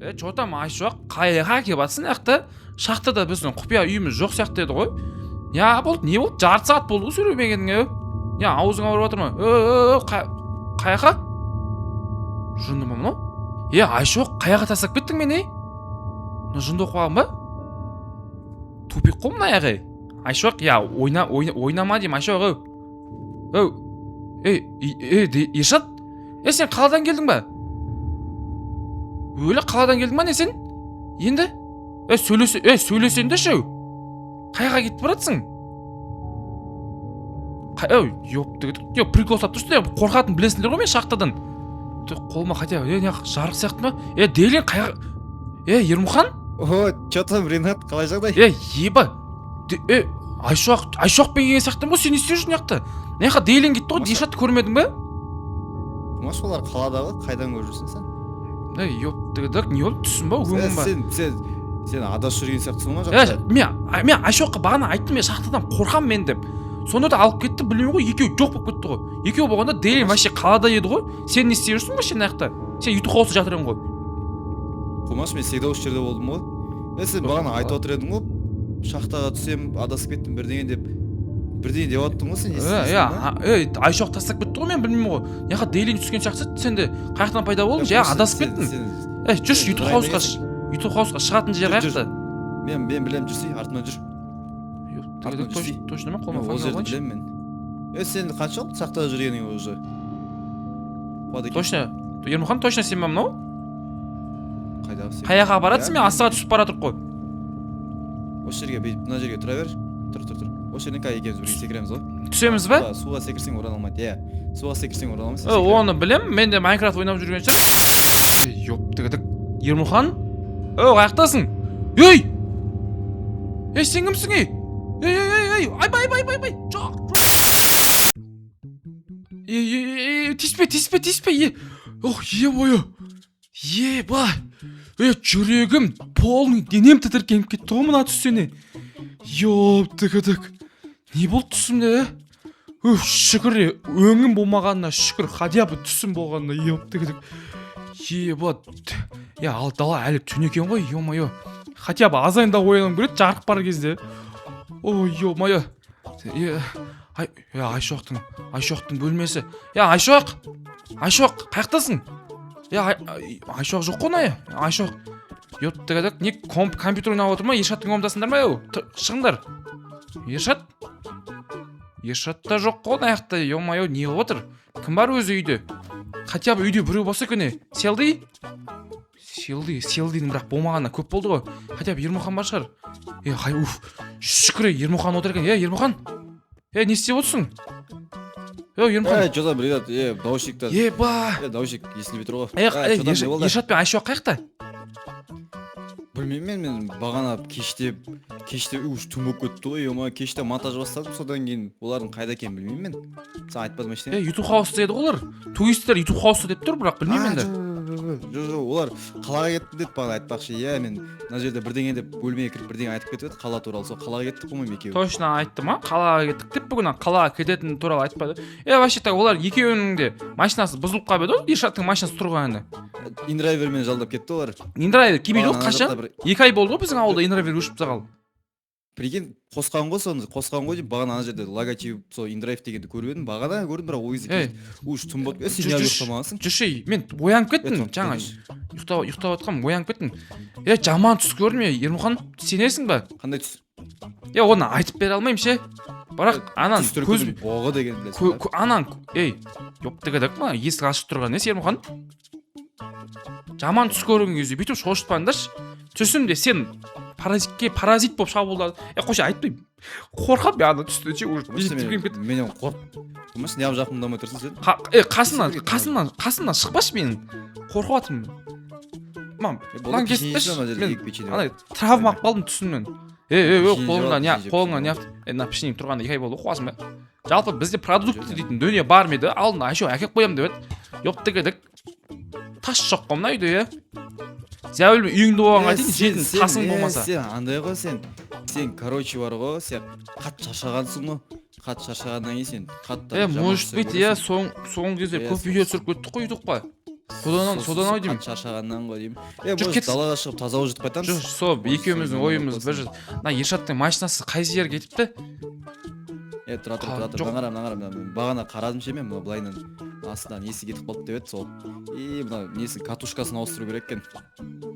Е, чё там, Айшуақ, қайға келіп жатсың? Мына жақта шахтада біздің құпия үйіміз жоқ сияқты еді ғой. Не болды, не болды? Жарты сағат болды ғой сөйлемегеніңе. Не, аузың ауырып жатыр ма? Е, қаяққа? Жынды ма мынау? Е, Айшуақ, қаяққа тастап кеттің мені, ей? Мына жынды болып қалған ба? Тупик қой мына аяғы. Айшуақ, я ойна, ойнама деймін, Айшуақ, оу, оу, ей, ей, Ершат, е, сен қаладан келдің ба? Өлі, қаладан келдің ба, не сен енді? Е, сөйлесе, е, сөйлесеңдерші, ау, қаяққа кетіп бара жатсың? Ей, ёпты, е, прикол ұстап тұрсың, е, қорқатынын білесіңдер ғой мен шахтадан. Қолыма хотя, е, не, жарық сияқты ма? Е, Делин, қаяқ? Е, Ермұхан. О, чё там, Ринат, қалай жағдай? Е, еба, е, Айшуақ, Айшуақпен келген сияқтымын ғой. Сен не істеп жүрсің мына жақта? Мына жаққа Дейлин кетті ғой. Ершатты көрмедің ба? Маш, олар қалада ғой, қайдан көріп жүрсің сен? Ей, ёпты, не болды, түсім ба, өңім ба? Сен адасып жүрген сияқтысың ғой Е, жақта. Мен Айшуаққа бағана айттым, мен шахтадан қорқамын мен деп. Сонда да алып кетті, білмеймін ғой, екеуі жоқ болып кетті ғой. Екеуі болғанда, Дейлин вообще қалада еді ғой. Сен не істеп жүрсің вообще мына жақта? Сен Ютуб хауста жатыр едің ғой. Қумаш, мен всегда осы жерде болдым ғой. Е, сен бағана айтып отыр едің ғой, шахтаға түсем, адасып кеттім бірдеңе деп, бірдеңе деп жаттың ғой сен. Е, Естісің иә, ба? Ей, Айшуақ тастап кетті ғой, мен білмеймін ғой. Мына жаққа Дейлин түскен сияқты, сен де қай жақтан пайда болдың? Жа, адасып кеттің. Ей, жүрші сен Ютуб жайында хаусқа, Ютуб хаусқа шығатын жер Жүр, жүр. қаяқта? Мен білемін, жүрсей, артымнан жүр. Артынан жүрсей. Точно ма? Қолыма Мен ол фонарь жерді алайыншы. білемін мен. Е, сен қанша болды шахтада жүргеніңе уже? Қуады екен. Точно, Ермұхан, точно сен ба мынау? Қайдағы сен? Қаяққа баратсың? Иә, мен астыға түсіп бара жатырмық қой. Осы жерге, бүйтіп мына жерге тұра бер. Тұр, тұр, тұр. Осы жерден қазір екеуміз бірге секіреміз ғой. Түсеміз ба? Суға секірсең, орала алмайды, иә, суға секірсең, орала алмайсың. Е, оны білем, мен де Майнкрафт ойнап жүрген шығар. Ёптігідік, Ермұхан, ей, қаяқтасың? Ей, ей, сен кімсің? Ей, ей, ей, ей, ей, айбай, айбай, айбай, айбай, жоқ, ей, ей, ей, ей, тиіспе, тиіспе, тиіспе, е, ох, е бойы, еба, е, жүрегім, полный денем тітіркеніп кетті ғой мына түстен. Ёптігідік, не болды түсімде, е? Уф, шүкір, е, өңім болмағанына шүкір, хотя бы түсім болғанына. Ёптігідік, еба, е, ал дала әлі түн екен ғой, ё-моё, хотя бы азайында оянғым келеді жарық бар кезде. Ой, ё-моё, е, ай, е, Айшуақтың бөлмесі. Е, Айшуақ, Айшуақ, қаяқтасың? Е, Айшуақ жоқ қой мына. Айшуақ, ёптігідік, не, компьютер ойнап отыр ма? Ершаттың комнатасындар ма? Еу, шығыңдар. Ершат, Ершат та жоқ қой мына жақта. Ё-моё, не қылып отыр? Кім бар өзі үйде? Хотя бы үйде біреу болса екен. Е, Селди, Селди, Селдидің бірақ болмағанына көп болды ғой. Хотя бы Ермұхан бар шығар. Е, хай, уф, шүкір, е, Ермұхан отыр екен. Е, Ермұхан, е, не істеп отырсың? Е, Ермұхан. Е, чё там, ребят? Е, наушниктер. Еба. Е, наушник естілмей тұр ғой. Е, Е, е, чё там, не болды? Ершат пен Айшуақ қаяқта? Білмеймін мен. Бағана кеште уж түн болып кетті ғой, ё, кеште монтаж бастадым, содан кейін олардың қайда екенін білмеймін мен. Саған айтпадым ештеңе. Е, Ютуб хауста еді ғой олар, туристер Ютуб хауста деп тұр, бірақ білмеймін енді. Жоқ, олар қалаға кеттім деді бағана, айтпақшы. Иә, мен мына жерде бірдеңе деп бөлмеге кіріп, бірдеңе айтып кетіп еді қала туралы. Сол қалаға кеттік, по-моему, екеуі. Точно айтты ма қалаға кеттік деп? Бүгін қалаға кететіні туралы айтпады. Е, вообще так олар екеуінің де машинасы бұзылып қалып еді ғой, Ершаттың машинасы тұрған енді. Индрайвермен жалдап кетті олар. Индрайвер келмейді ғой. Бағана ана Қашан? жақта бір 2 ай болды ғой біздің ауылда индрайвер өшіп тастағалы. Прикинь, қосқан ғой соны, қосқан ғой деймін. Бағана ана жерде логотип сол индрайв дегенді көріп едім, бағана көрдім, бірақ ол кезде Ей. уж түн болып, е, сен Жүр, неғып жүр. ұйықтамағансың? Жүрші, ей, мен оянып кеттім. Е, Жаңа ұйықтап жатқанмын, оянып кеттім. Е, жаман түс көрдім, е, Ермұхан, сенесің ба? Қандай түс? Е, оны айтып бере алмаймын ше, бірақ анан Түс көз түркінің боғы деген білесің ба? Анан, ей, ёптігідік, мына есік ашық тұрған несі? Ермұхан, жаман түс көрген кезде бүйтіп шошытпаңдаршы. Түсімде сен паразитке, паразит болып шабуылдадың. Е, қойшы, айтпаймын, қорқамын мен ана түстен ше, уже Болмаса тітіркеніп кеттім. Менен қорқ, болмаса неғып жақындамай тұрсың сен? Е, қасымнан шықпашы, мен қорқып жатырмын, мам. Е, болды, Мынаны печенье кесіп жеп, ана жерде мен екі печенье андай бар. Травма алып қалдым түсімнен. Е, е, е, Печенье қолыңа жеп не ал, печенье қолыңа не жеп. Е, мына печенье тұрғанда 2 ай болды ғой, қуасың ба? Жалпы бізде продукты дейтін дүние бар ма еді алдында? Айшо әкеліп қоямын деп еді. Ёптігідік, тас жоқ қой мына үйде. Иә, зәулім үйіңде болғанға Е, дейін жейтін тасың болмаса. Сен андай ғой, сен, короче, бар ғой, сен қатты шаршағансың ғой, қатты шаршағаннан кейін сен қатты Е, жаман может түстер быть, иә. көресің. Соңғы кезде Иә, көп видео түсіріп кеттік қой ютубқа. Содан содан ау деймін. Қатты шаршағаннан ғой деймін. Е, Жүр, может, кет. далаға шығып таза ауа жұтып қайтамыз. Жоқ, сол екеуміздің Может, ойымыз бір. Мына Ершаттың машинасы қай жерге кетіпті? Е, тұра тұр, тұра тұр. Жоқ. Мына қара, мына қара, мына бағана қарадым ше мен, мына былайынан астынан несі кетіп қалды деп еді сол. И мына несін, катушкасын ауыстыру керек екен.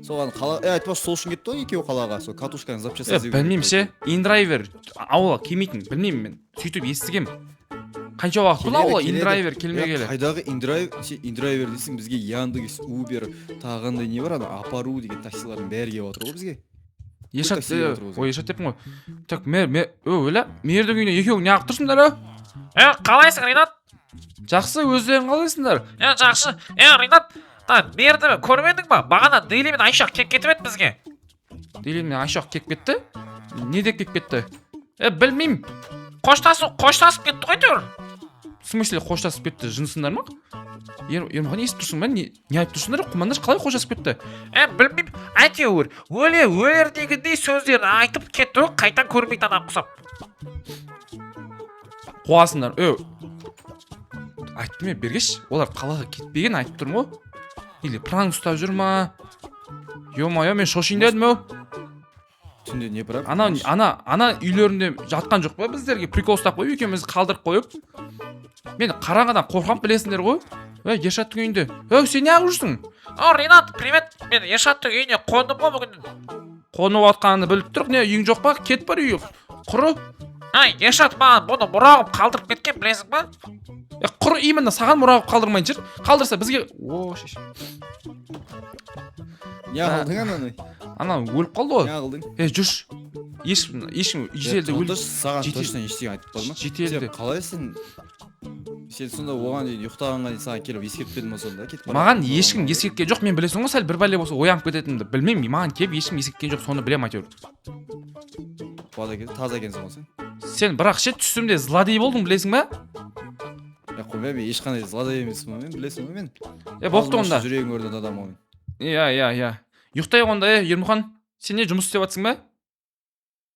Соған қала, е, айтпақшы, сол үшін кетті ғой екеуі қалаға, сол катушканың запчасть Е, іздеу керек білмеймін ше, екен. Индрайвер ауылға келмейтін, білмеймін мен, сөйтіп естігем. Қанша уақыт болды Келеді, ауылға келеді. индрайвер Е, келмегелі. Қайдағы индрайв, сен индрайвер дейсің, бізге Яндекс, Убер, тағы қандай не бар, ана апару деген таксилардың бәрі келіп отыр ғой бізге. Ершат Такси келіп отыр ғой. Ой, Ершат деппін ғой. Так, ме, ө, өлә, Мердің үйіне екеуің неғып тұрсыңдар, ө? Е, қалайсың, Ринат? Жақсы, өздерің қалайсыңдар? Е, жақсы. Е, Ринат, та Мерді көрмедің ба? Бағана Дейли мен Айшақ келіп кетіп еді бізге. Дейли мен Айшақ келіп кетті? Не деп келіп кетті? Е, білмеймін. Қоштасып кетті ғой әйтеуір. В смысле қоштасып кетті? Жынсыңдар ма? Ермұхан, естіп тұрсың ба? Не айтып тұрсыңдар? Құмандаш, қалай қоштасып кетті? Е, білмеймін, әйтеуір өле өлер дегендей сөздерін айтып кетті ғой, қайтадан көрмейтін адам құсап. Қуасыңдар, е. Айттым мен, бергеш, олар қалаға кетпеген, айтып тұрмын ғой. Или пранк ұстап жүр ма? Ё-моё, мен шошиын дедім ау. Түнде не пранк? Ана үйлерінде жатқан жоқ па, біздерге прикол ұстап қойып, екеумізді қалдырып қойып. Мен қараңғыдан қорқамын, білесіңдер ғой. Ей, Ершаттың үйінде. Ей, сен неғып жүрсің? О, Ринат, привет. Мен Ершаттың үйіне қондым ғой бүгін. Қонып жатқанын біліп тұрық, не, үйің жоқ па? Кет, бар үйге. Құры. Ай, Ершат маған бұны мұра қылып қалдырып кеткен, білесің ба? Е, құр, именно саған мұра қылып қалдырмайтын шығар. Қалдырса бізге. О, шеш. Не қылдың ананы? Ана өліп қалды ғой. Не қылдың? Е, жүрші. Ешкім жеделді өліп Саған точно ештеңе айтып қалды ма? Жетелді. Сен қалайсың? Сен сонда оған дейін, ұйықтағанға дейін саған келіп ескертпеді ма сонда? Кетіп бара Маған жатқан ешкім оған? ескерткен жоқ, мен, білесің ғой, сәл бір бәле болса, оянып кететінімді. Білмеймін, маған келіп ешкім ескерткен жоқ, соны білемін әйтеуір. Бала екен, таза екенсің ғой сен. Сен бірақ ше, түсімде злодей болдың, білесің ба? Е, қоймай, мен ешқандай злодей емеспін ғой мен, білесің ғой мен. Е, болыпты Азын онда. Жүрегің көрінетін адам ғой мен. Иә. Ұйықтайық онда, е, Ермұхан. Сен не, жұмыс істеп жатсың ба?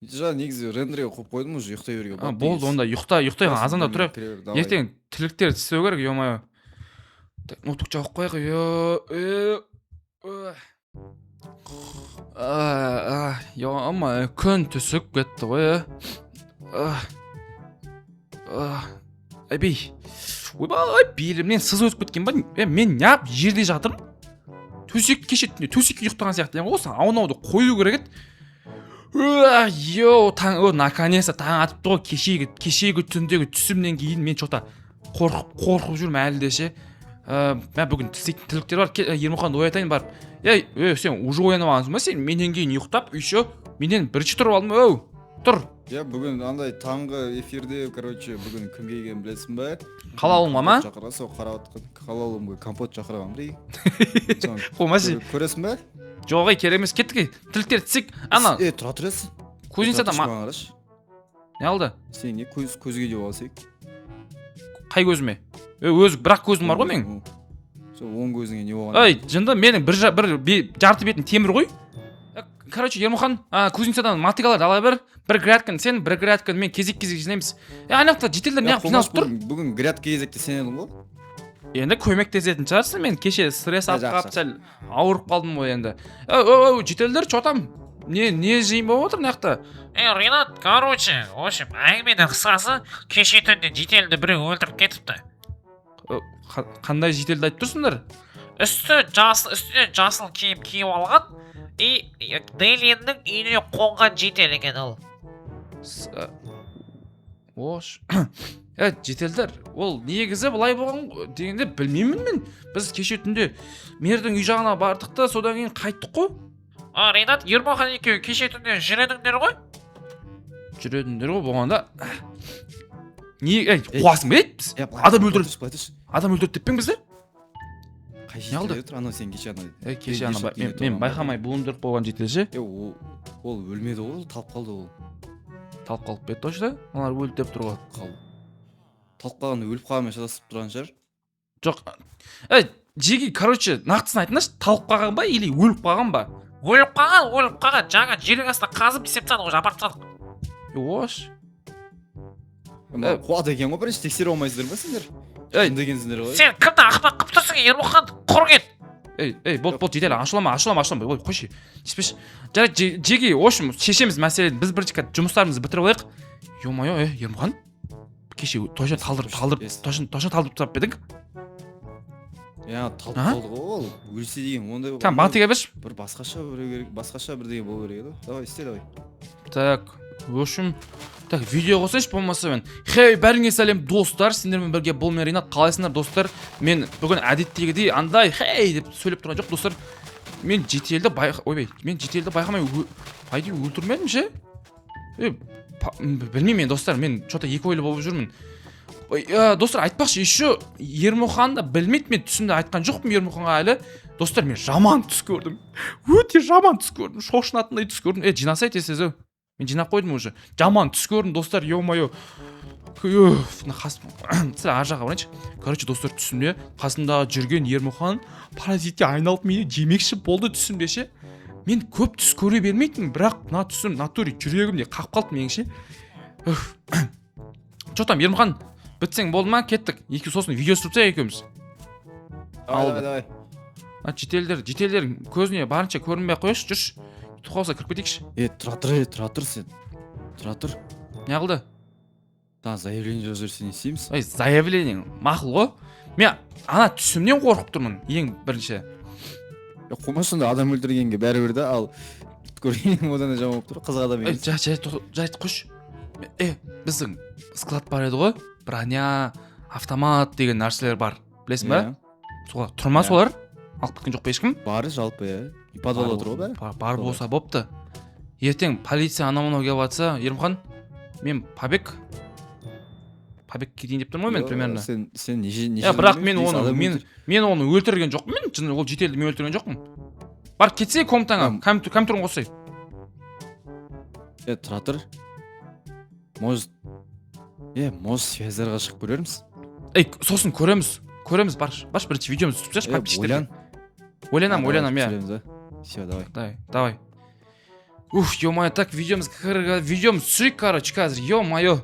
Жа, негізі рендерге қойып қойдым, уже ұйықтай беруге А, болды онда, ұйықта, ұйықтай, азанда тұрайық. Ертең тірліктерді істеу керек, ё-моё. Так, ноутбук жауып қояйық, ё. Е, а, ё-моё, күн түсіп кетті ғой, е. А, а, әбей. Ойбай, белімнен сыз өтіп кеткен ба? Е, мен неғып жерде жатырмын? Төсек, кеше түнде төсекке ұйықтаған сияқты едім ғой, осы аунауды қою керек еді. Йоу, таң, о, наконец-то таң атыпты ғой. Кешегі түндегі түсімнен кейін мен че-то қорқып жүрмін әлі де ше. Мә, бүгін істейтін тірліктер бар. Ермұханды оятайын барып. Ей, ей, сен уже оянып алғансың ба? Сен менен кейін ұйықтап, еще менен бірінші тұрып алдың ба? Оу, тұр. Иә, бүгін андай таңғы эфирде, короче, бүгін кім келгенін білесің ба? Қалаулымға ма? Компот шақырған, сол қарап отқан Қалаулымға компот шақырған, прикинь. Соны Қоймашы. Көресің ба? Жоқ, ей, керек емес, кеттік, ей, тірліктер істейік. Ана Е, тұра тұрасың. Кузницада ма? Маған қарашы. Не алды? Сен не көз, көзге деп алсақ? Қай көзіме? Е, өз бір ақ көзім бар ғой менің. Сол оң көзіңе не болған? Ей, жынды, менің бір, бір жарты бетім темір ғой. Е, короче, Ермұхан, кузницадан мотыгаларды ала бер. Бір грядканы сен, бір грядканы мен, кезек кезек жинаймыз. Е, ана жақта жительдер неғып жиналып тұр? Бүгін грядка кезекте сен едің ғой. Енді көмектесетін шығарсың, мен кеше стресс Е, алып жақсы. қалып, сәл ауырып қалдым ғой енді. Өу, өу, жительдер, че там? Не жиын болып отыр мына жақта? Е, Ринат, короче, в общем, әңгіменің қысқасы, кеше түнде жительді біреу өлтіріп кетіпті. Қандай жительді айтып тұрсыңдар? Үстіне жасыл киім киіп алған и Дейлиннің үйіне қонған житель екен ол. Ош. Е, жительдер, ол негізі былай болған ғой дегенде, білмеймін мен. Біз кеше түнде Мердің үй жағына бардық та, содан кейін қайттық қой. А, Ринат, Ермұхан екеуі кеше түнде жүредіңдер ғой? Жүредіңдер ғой болғанда. Не, ей, қуасың ба, ей? Біз Е, былай адам былай өлтірді. тұршы, былай тұршы. Адам өлтірді деп пе едің бізді? Қай Не алды? житель отыр? Анау сен кеше ана. Е, кеше ана Ершат мен деген байқамай буындырып қойған житель ше. Е, ол өлмеді ғой, ол талып қалды ол. Талып қалып па еді точно? Аналар өлді деп тұр ғой. Қалды. Талып қалған, өліп қалғанмен шатасып тұрған шығар. Жоқ. Ей, жеке, короче, нақтысын айтыңдаршы, талып қалған ба или өліп қалған ба? Өліп қалған, өліп қалған. Жаңа жердің астына қазып істеп тастадық, уже апарып тастадық. Е, ош. Мына қуады екен ғой, бірінші тексере алмайсыздар ма сендер? Ей. Жынды екенсіңдер ғой. Сен кімді ақымақ қылып тұрсың, Ермұхан? Құр кет. Ей, ей, болды, болды, жетелі, ашуланма, ашуланма, ашуланма, ой, қойшы, тиіспеші. Жарайды, жеге, в общем, шешеміз мәселені. Біз бірінші қазір жұмыстарымызды бітіріп алайық. Ё-моё, е, Ермұхан, кеше точно талдырып, талдырып, точно, точно талдырып тастап па едің? Иә, талып А? қалды ғой ол. Өлсе деген ондай. Там, маған теге берші. Бір басқаша біреу керек, басқаша бірдеңе болу керек еді ғой. Давай, істе, давай. Так, в общем, так, видео қосайыншы болмаса мен. Хей, бәріңе сәлем, достар, сендермен бірге бұл мен, Ринат. Қалайсыңдар, достар? Мен бүгін әдеттегідей андай хей деп сөйлеп тұрған жоқ, достар. Мен жетелді бай, ойбай, мен жетелді байқамай, по идее, өлтірмедім ше. Е, білмеймін мен, достар, мен что-то екі ойлы болып жүрмін. Ой, достар, айтпақшы, еще Ермұхан да білмейді, мен түсімді айтқан жоқпын Ермұханға әлі. Достар, мен жаман түс көрдім. Өте жаман түс көрдім. Шошынатындай түс көрдім. Е, жинасай тез, тез, ау. Мен жинап қойдым уже. Жаман түс көрдім, достар, ё-моё. Уф, мына сәл ар жаққа барайыншы. Короче, достар, түсімде қасымда жүрген Ермұхан паразитке айналып мені жемекші болды түсімде ше. Мен көп түс көре бермейтінмін, бірақ мына түсім натуре жүрегімде қағып қалды менің ше. Уф. Чё там, Ермұхан, бітсең болды ма? Кеттік. Екі сосын видео түсіріп тастайық екеуміз. Давай, Алды. давай, давай. А, жетелдер, жетелдер көзіне барынша көрінбей ақ қояйықшы, жүрші. Тұқалса кіріп кетейікші. Е, тұра тұр, е, тұра тұр сен. Тұра тұр. Не қылды? Та заявление жазып жіберсе не істейміз? Ой, заявление мақұл ғой. Мен ана түсімнен қорқып тұрмын ең бірінші. Е, қоймашы сонда, адам өлтіргенге бәрібір да, ал көрген одан да жаман болып тұр, қызық адам Ей, емес. жай, жай, жай, қойшы. Е, біздің склад бар еді ғой, броня, автомат деген нәрселер бар, білесің ба? Иә. Солар тұр ма? Иә. Солар алып кеткен жоқ па ешкім? Бар жалпы, иә. Подвалда тұр ғой бәрі. Бар болса бопты. Ертең полиция анау мынау келіп жатса, Ермұхан, мен побег кетейін деп тұрмын ғой мен Йо, примерно. Сен неше Иә, бірақ мен жыл оны адам мен мен оны өлтірген жоқпын. Мен жын, ол жетелді мен өлтірген жоқпын. Барып кетсе комнатаңа, компьютерін қоссай. Е, тұра тұр. Может, е, может, связьдарға шығып көрерміз. Ей, сосын көреміз, көреміз. Баршы, баршы, бірінші видеомызды түсіріп тасташы Е, подписчиктерге. ойлан. Ойланамын, ойланамын, иә. Түсіреміз, а? Все, давай. Давай, давай. Уф, ё-моё, так, видеомыз, видеомыз түсірейік, короче, қазір, ё-моё.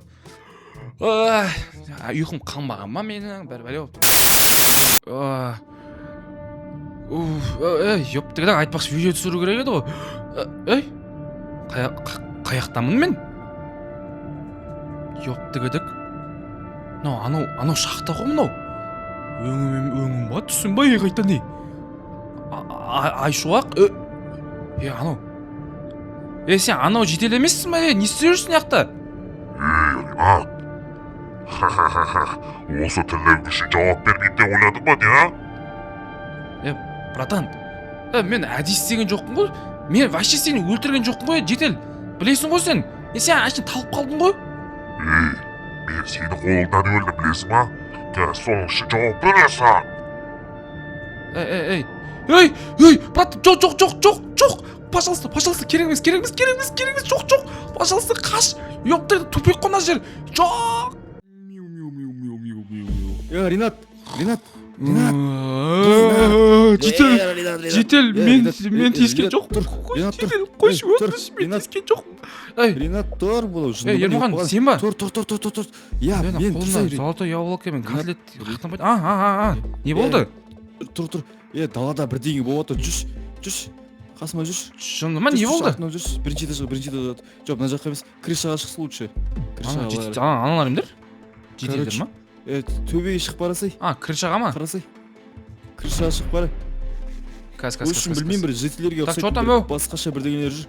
Ұйқым қанбаған ба менің, бәрі бәле болып тұр. Уф, ей, ёптігідің, айтпақшы, видео түсіру керек еді ғой. Ей, қаяқтамын мен? Ёптігідік. Мынау, анау, анау шахта ғой мынау. Өңім, өңім ба, түсім ба, ей, қайта не? Айшуақ, е, анау. Е, сен анау жедел емессің ба, е, не істеп жүрсің мына жақта? Ей, Ринат! Ха-ха-ха-ха! Осы тірлігің үшін жауап бермейді деп ойладың ба, не, а? Е, братан, е, мен әдейі істеген жоқпын ғой. Мен вообще сені өлтірген жоқпын ғой, жедел. Білесің ғой сен. Е, сен әшейін талып қалдың ғой. Ей, мен сенің қолыңнан өлдім, білесің ба? Қазір соның үшін жауап бересің! Ей, ей, ей. Ей, ей, брат, жоқ, жоқ, жоқ, жоқ, жоқ. Пожалуйста, пожалуйста, керек емес, керек емес, керек емес, керек емес, жоқ, жоқ. Пожалуйста, қаш. Ёпта, тупик қой мына жер. Жоқ. Е, Ринат, Ринат, Ринат. Жедел, Е, Ринат, Ринат. жедел, Е, мен Ринат, мен е, тиіскен Ринат, жоқпын. тұр, Ринат, тұр. Жедел, қойшы, Ей, тұр, өтініш, мен Ринат. тиіскен жоқпын. Ей, Ринат, тұр, бұл ей, Ермұхан, сен ба? Тұр, тұр, тұр, тұр, тұр, тұр. Иә, Мен мен қолымда тұрсай. золотой яблоко мен Ринат, котлет қақтан. А, а, а, а. Не болды? Тұр, тұр. Е, далада бірдеңе болып жатыр. Жүрші, жүрші. Қасыма жүрші. Шынды ма, не Жүрші, болды? артынан жүрші. Бірінші этажға, бірінші этажға. Жоқ, мына жаққа емес. Крышаға шықсы лучше. Ана, Крышаға былай. аналар кімдер? Жеделдер Короче, ма? Е, төбеге шығып барасай. А, крышаға ма? Қарасай. Крышаға шығып бара. Қазір, В қазір, общем, қазір. білмеймін, бір жительдерге Так, ұқсайтын чё там, бір ау? басқаша бірдеңелер жүр.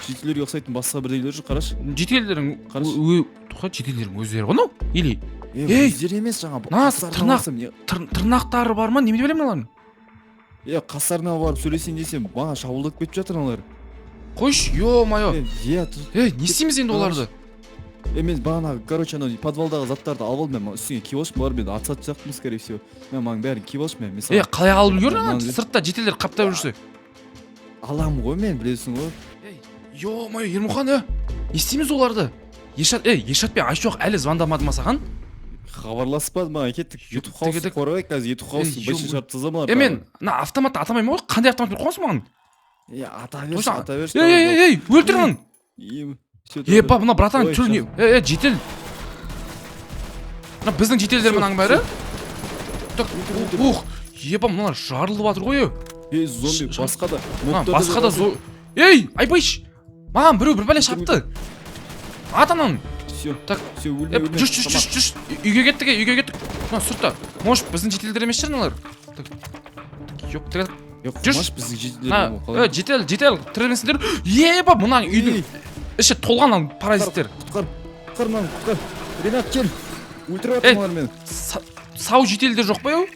Жительдерге ұқсайтын басқа бірдеңелер жүр, қарашы. Жительдердің Қарашы. Тоқта, жительдердің өздері ғой мынау? Или Е, Ей! өздері емес жаңа. Мына қастарына тырнақ. барсам, не- тырнақтары бар ма? Немене білемін мыналардың? Е, қастарына барып сөйлесейін десем, маған шабуылдап кетіп жатыр аналар. Қойшы, ё-моё. Е, иә, тұр. Ей, не істейміз енді оларды? Е, мен бағана, короче, анау подвалдағы заттарды алып алдым мен, үстіңе киіп алшы, бұлар мені атысатын сияқтымыз, скорее всего. Мен мынаның бәрін киіп алшы, мен Е, қалай алып үлгердің ана Мынаны- сыртта жительдер қаптап жүрсе? Аламын ғой мен, білесің ғой. Ей, ё-моё, Ермұхан, е, не істейміз оларды? Ершат, ей, Ершат пен Айшуақ әлі звондамады ма саған? Хабарласпады маған, кеттік. Ютуб Кеттік, хаус кеттік. қорғайық қазір, Ютуб хаус Ей, башын ё- шығарып тастамалар. Е, мен мына автоматты атамаймын ғой, қандай автомат беріп қойғансың маған? Е, ата берші, Қойсаң- ата берші. Ей, ей, ей, ей, өлтір оны. Е, Е, ба, мына братан Ой, түрі не? Е, е, жедел. Мына біздің жительдер Всё, мынаның бәрі? Так, ух, еба, мыналар жарылып жатыр ғой. Ей, зомби, басқа да. Мына Мобтар да басқа да жоқ. Ей, айбайш, маған біреу бір бәле шапты. Ат ананы. Все, Так. все, өлме, Е, өлме. Жүр, жүр, жүр, жүр. Үйге кеттік, е, үйге кеттік. Мына сыртта, может, біздің жительдер емес шығар мыналар. Так, ёп, так. Е, Жүрші. қумаш, біздің жительдер Мына бұл, қалай? е, житель, житель, тірі еба, мына үйдің Ей, іші толған ана паразиттер. Құтқар, құтқар мынаны, құтқар. Ренат, кел. Өлтіріп Ей. жатыр мыналар мені. Сау жительдер жоқ па, еу?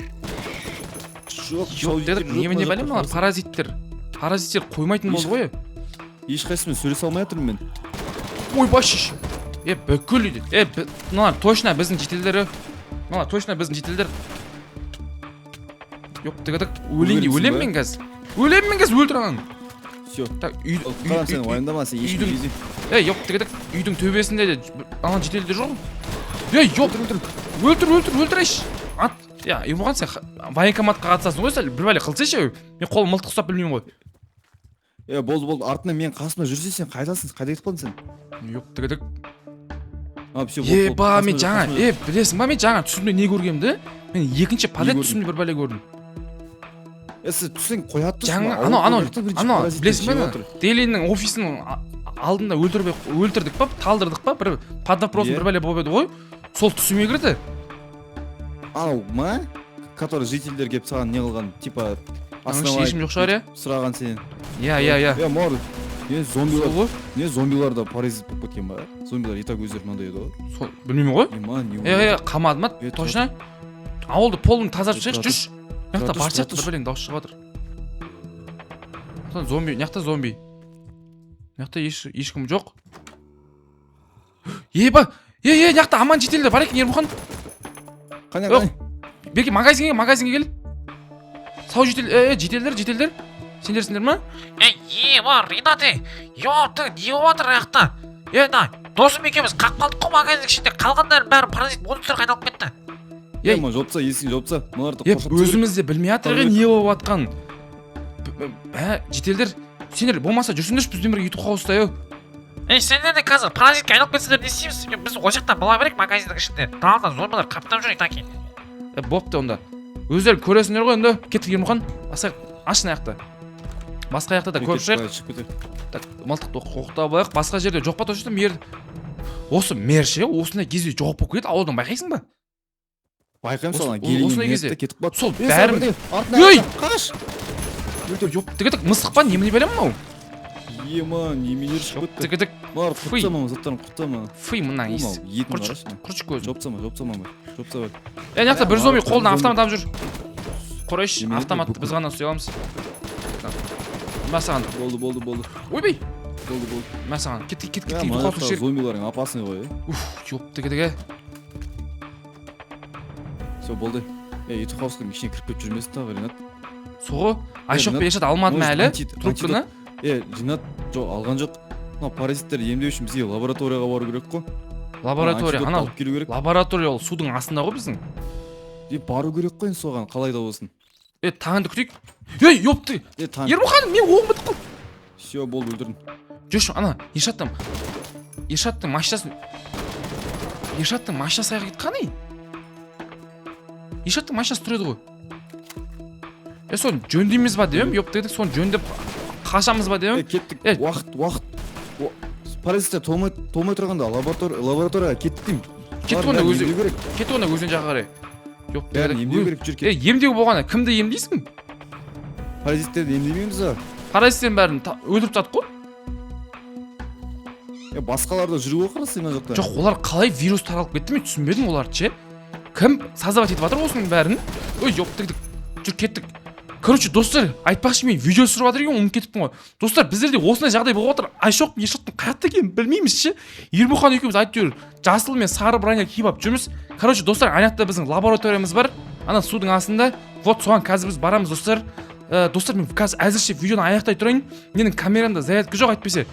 Жоқ, Жоқ, дедік, немене бәле мыналар, паразиттер. Паразиттер қоймайтын болды ғой. Ешқайсысымен сөйлесе алмай жатырмын мен. Ойбай, шиш. Е, бүкіл үйде. Е, мыналар точно біздің жительдер. Мыналар точно біздің жительдер. Жоқ, тік, өлейін, Өлерсің өлемін ба? мен қазір. Өлемін мен қазір, өлтір ананы. Все. Так, үй, Құтқарамын сені, уайымдама, сен ешкімге үйдің- езу. Ей, жоқ, тік, үйдің төбесінде де ана жительдер жоқ. Ей, жоқ, Өлтір, өлтір. өлтір, өлтір, өлтірейші. Ат, я, Ермұхан, сен военкоматқа қатысасың ғой, сәл бір бәле қылсайшы. Мен қолым мылтық ұстап білмеймін ғой. Е, болды, болды, артынан мен қасымда жүрсе, сен қайдасың, қайда кетіп қалдың сен? Жоқ, тік, тік. А, все, болды, болды. Еба, мен Қасымда жүр, жаңа, қасымда жүр. е, білесің ба, мен жаңа түсімде не көргенімді? Мен екінші подряд көрдің? түсімде бір бәле көрдім. Е, сен түсің қояды тұрсың. Жаңа анау, анау, анау, білесің ба, ана Делиннің офисінің алдында өлтіріп өлтірдік па, талдырдық па, бір под вопросом Иә. бір бәле болып еді ғой. Сол түсіме кірді. Анау ма? Который жительдер келіп саған не қылған, типа, Аның ішінде ешкім жоқ шығар, иә? сұраған сенен. Иә, иә, иә. Е, мор, не зомбилар, Сол ғой. не зомбилар да паразит болып кеткен ба? Зомбилар и так өздері мынандай еді ғой. Сол, білмеймін ғой. Ема, не Е, е, қамады ма? Е, тұра Точно? Ауылды полын тазартып Е, шығайықшы, тұра жүрші. Мына жақта Тұра бар тұршы, сияқты тұра бір бәленің дауысы шығып жатыр. Мына зомби, мына жақта зомби. Мына жақта ешкім жоқ. Еба, е, е, мына жақта аман жительдер бар екен, Ермұхан. Қане, Жоқ. қане. Берке, магазинге, магазинге кел. Сау житель, е, е, жительдер, жительдер. Сендерсіңдер ма? Ей, еба, Ринат, ей, ёпты, не болып жатыр аяқта? Е, мына досым екеуміз қалып қалдық қой магазиннің ішінде, қалғандарының бәрі паразит монстрға айналып кетті. Ей. Ема, жопса, есігін жопса. Мыналарды Е, қоршап тастау керек. өзіміз де білмей жатыр не болып жатқанын. Бә, жительдер, сендер болмаса жүрсіңдерші бізбен бірге ютуб хауста, ау. Ей, сендер де қазір паразитке айналып кетсеңдер, не істейміз? Е, біз ол жақта бола берейік магазиннің ішінде. Далада зомбилар қаптап жүр и таки. Е, бопты онда. Өздері көресіңдер ғой енді. Кеттік, Ермұхан. Басайық, аш мына жақта. Басқа жақта да Е, көріп кеттік, шығайық. былай шығып кетейік. Так, мылтықты оқтап алайық. Басқа жерде жоқ па точно мер? Осы мер ше, осындай кезде жоқ болып кетеді ауылдан, байқайсың ба? Байқаймын соған, Осындай гелимен кезде. кетіп қалады. Сол Е, бәрін. саған бірдеңе, артына, Ей! артына, қаш! Өлтір, ёп, тік, мысық па, немене бәле мынау? Ема, неменелер шығып кетті. Тік, тік, Мыналарды Фуй. құртсам, ама, заттарын құртсам, ама. Фуй, мына Мынау, иіс. етін Құртшы, қарашы. құртшы көзін. Жопса ма, жопса ма, жопса бар. Е, мына жақта бір зомби Мына қолына зомби. автомат алып жүр. Құрайшы, Немене автоматты бүкіл- біз ғана ұстай аламыз. Мә саған. Болды, болды, болды. Ойбай, Болды, болды. мә саған. Кеттік, кеттік, Е, кеттік. мына Ютуб жақта хауста. зомбиларың опасный ғой, е. Уф, ёп, тік, тік. Все, болды. Е, ютуб хаустың ішіне кіріп кетіп жүрмесін тағы, Ренат. Соғы, Айшоқ Ренат, пен Ершат алмады ма может, әлі? Трубканы? Е, Ренат, жоқ, алған жоқ. Мына паразиттерді емдеу үшін бізге лабораторияға бару керек қой. Лаборатория, Антидотты анау алып келу керек. лаборатория ол судың астында ғой біздің. Е, бару керек қой енді соған, қалай да болсын. Е, таңды күтейік. Ей, ёпты. Е, таң. Ермұхан, мен оғым бітіп қалды. Все, болды, өлтірдім. Жүрші, ана, Ершаттың Ершаттың машинасын Ершаттың машинасы қаяққа кетті қане? Ершаттың машинасы тұр еді ғой. Е, соны жөндейміз ба деп едім, ёпты, дедік, соны жөндеп қашамыз ба деп Е, едім. кеттік. Е. Уақыт, уақыт. Паразиттер толмай тұрғанда лабораторияға кеттік деймін. Кеттік онда Бәрін өзі, емдеу керек. кеттік онда өзен жаққа қарай. Ёпты, Бәрін дедік. емдеу керек, жүр Е, кет. емдеу болғанда кімді емдейсің? Паразиттерді емдемейміз ба? Паразиттердің бәрін өлтіріп тастадық қой. Е, басқалар да жүр ғой, қарасай мына жақта. Жоқ, олар қалай вирус таралып кетті, мен түсінбедім оларды ше. Кім создавать етіп жатыр осының бәрін? Ой, ёпты, дедік. Жүр, кеттік. Короче, достар, айтпақшы, мен видео түсіріп жатыр екенмін, ұмытып кетіппін ғой. Достар, біздерде осындай жағдай болып жатыр. Айшоқ пен Ершаттың қаяқта екенін білмейміз ше. Ермұхан екеуміз әйтеуір жасыл мен сары броня киіп алып жүрміз. Короче, достар, ана жақта біздің лабораториямыз бар. Ана судың астында. Вот соған қазір біз барамыз, достар. Достар, мен қазір әзірше видеоны аяқтай тұрайын. Менің камерамда зарядка жоқ әйтпесе.